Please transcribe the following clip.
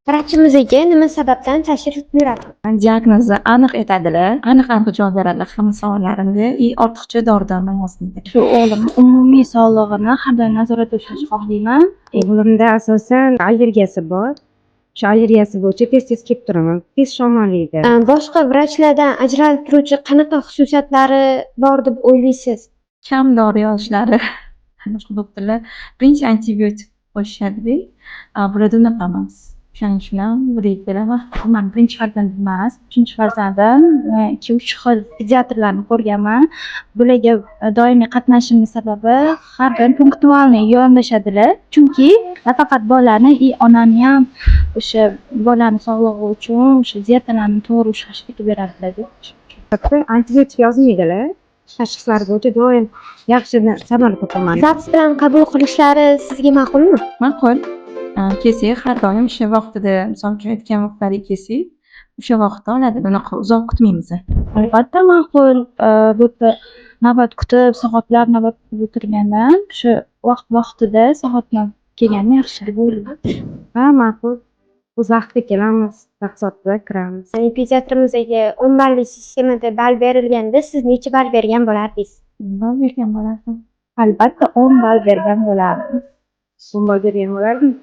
Vrachimizga nima sababdan tashrif buyurasiz? Diagnozni aniq aytadilar, aniq aniq javob beradilar hamma savollarimga и ortiqcha dori darmon yozmaydi. Shu o'g'limni umumiy sog'lig'ini har doim nazoratda ushlashni xohlayman. O'g'limda asosan allergiyasi bor. O'sha allergiyasi bo'yicha tez-tez kelib turaman. Tez shamollaydi. Boshqa vrachlardan ajralib turuvchi qanaqa xususiyatlari bor deb o'ylaysiz? Kam dori yozishlari. Boshqa doktorlar birinchi antibiotik qo'shishadida, bularda unaqa emas. O'shaning uchun ham bularga kelaman. Man birinchi farzandim emas, uchinchi farzandim. Ikki uch xil pediatrlarni ko'rganman. Bularga doimiy qatnashimni sababi, har doim пунктуальный yondashadilar. Chunki nafaqat bolani и onani ham, o'sha bolani sog'lig'i uchun o'sha dietalarni to'g'ri ushlashga beradilar. Antibiotik yozmaydilar. Tashxislar bo'yicha doim yaxshi samara topaman. Запись bilan qabul qilishlari sizga ma'qulmi? Ma'qul. Kelsak, har doim o'sha vaqtida, misol uchun, aytgan vaqtlariga kelsak, o'sha vaqtda oladi. Unaqa uzoq kutmaymiz. Albatta ma'qul. Bu yerda navbat kutib, soatlab navbat kutib o'tirgandan o'sha vaqt vaqtida soatma kelgani yaxshi deb o'ylayman. Ha, ma'qul. O'z vaqtida kelamiz, vaqt soatida kiramiz. Pediatrimizga 10 balli sistemada ball berilganda, siz necha ball bergan bo'lardingiz? Ball bergan bo'lardim. Albatta, 10 ball bergan bo'lardim. 10 ball bergan bo'lardim.